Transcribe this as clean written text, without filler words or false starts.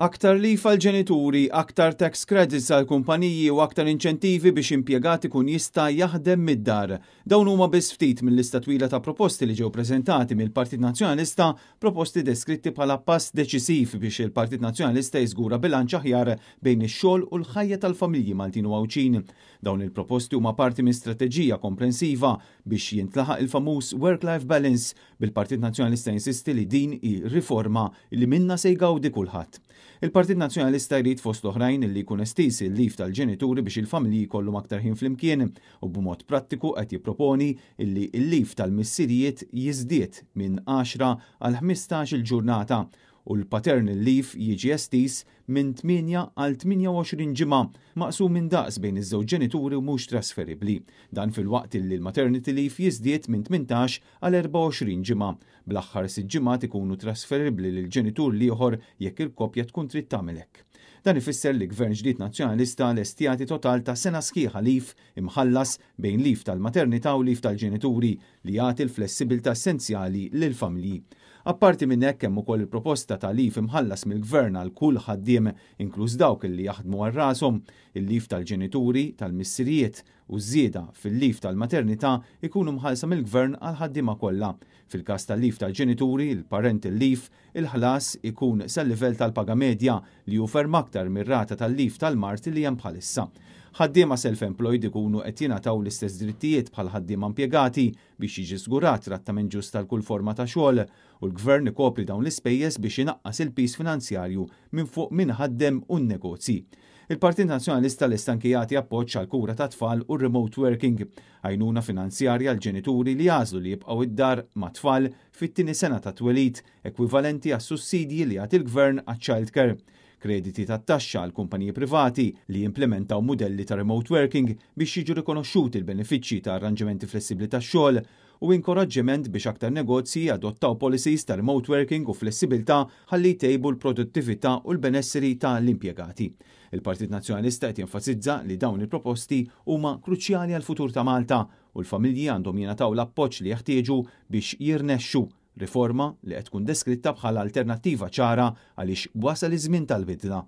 Aktar leave għall-ġenituri, aktar tax credits għall-kumpaniji u aktar inċentivi biex impjegat ikun jista' jaħdem mid-dar. Dawn huma biss ftit mill-lista twila ta' proposti li ġew preżentati mill-Partit Nazzjonalista, proposti deskritti bħala pass deċisiv biex il-Partit Nazzjonalista jiżgura bilanċ aħjar bejn ix-xogħol u l-ħajja tal-familji Maltin u Għawdxin. Dawn il-proposti huma parti minn strateġija komprensiva biex jintlaħaq il-famuż work-life balance, bil-Partit Nazzjonalista jinsisti li din hi riforma li minnha se jgawdi kulħadd. Il-Partit Nazzjonalista jrid fost l-oħrajn li jkun estiż il-leave tal-ġenituri biex il-familji jkollhom aktar ħin flimkien u b'mod prattiku qed jipproponi illi l-leave tal-missirijiet jiżdied minn 10 għal 15 il-ġurnata u l-paternal leave jiġi estiż minn 8 għal 28 ġimgħa maqsum minn daqs bejn iż-żewġ ġenituri u mhux trasferibbli. Dan filwaqt li l-maternity leave jiżdied minn 18 għal 24 ġimgħa, bl-aħħar 6 ġimgħat ikunu trasferibbli lil ġenitur l-ieħor jekk il-koppja tkun trid tagħmel hekk. Dan ifisser li Gvern ġdid Nazzjonalista lest jagħti total ta' sena sħiħa leave imħallas bejn leave tal-maternità u leave tal-ġenituri li jagħti l-flessibilità essenzjali lill-familji. Apparti minn hekk hemm ukoll il-proposta ta' leave imħallas mill-gvern għal kull ħaddiem, inkluż dawk li jaħdmu għal rashom, il-leave tal-ġenituri, tal-missirijiet u żieda fil-leave tal-maternità ikunu mħallsa mill-gvern għal ħaddiema kollha. Fil-każ tal-leave tal-ġenituri, il-parental leave, il-ħlas ikun sal-livell tal-paga medja li hu ferm aktar mir-rata tal-leave tal-mard li hemm bħalissa. Ħaddiema self-employed ikunu qed jingħataw l-istess drittijiet bħal ħaddiema impjegati biex jiġi żgurat trattament ġust tal kull forma ta' xogħol u l-gvern ikopri dawn l-ispejjeż biex inaqqas il-piż finanzjarju minn fuq min ħaddem u n-negozji. Il-Partit Nazzjonalista lest anki jagħti appoġġ għal kura ta' tfal u remote working, għajnuna finanzjarja għal ġenituri li jagħżlu li jibqgħu id-dar ma' tfal fit-tieni sena ta' twelid, ekwivalenti għas sussidji li jagħti l-gvern għaċ-child care. Krediti ta' taxxa għal kumpaniji privati li jimplementaw modelli ta' remote working biex jiġu rikonoxxuti l-benefiċċji ta' arranġamenti flessibbli ta' xogħol u inkoraġġiment biex aktar negozji adottaw policies ta' remote working u flessibilità ħalli jtejbu l-produttività u l-benesseri ta' l-impjegati. Il-Partit Nazzjonalista qed jenfasizza li dawn il-proposti huma kruċjali għal futur ta' Malta u l-familji għandhom jingħataw l-appoġġ li jeħtieġu biex jirnexxu, riforma li qed tkun deskritta bħala alternattiva ċara għaliex wasal iż-żmien tal-bidla.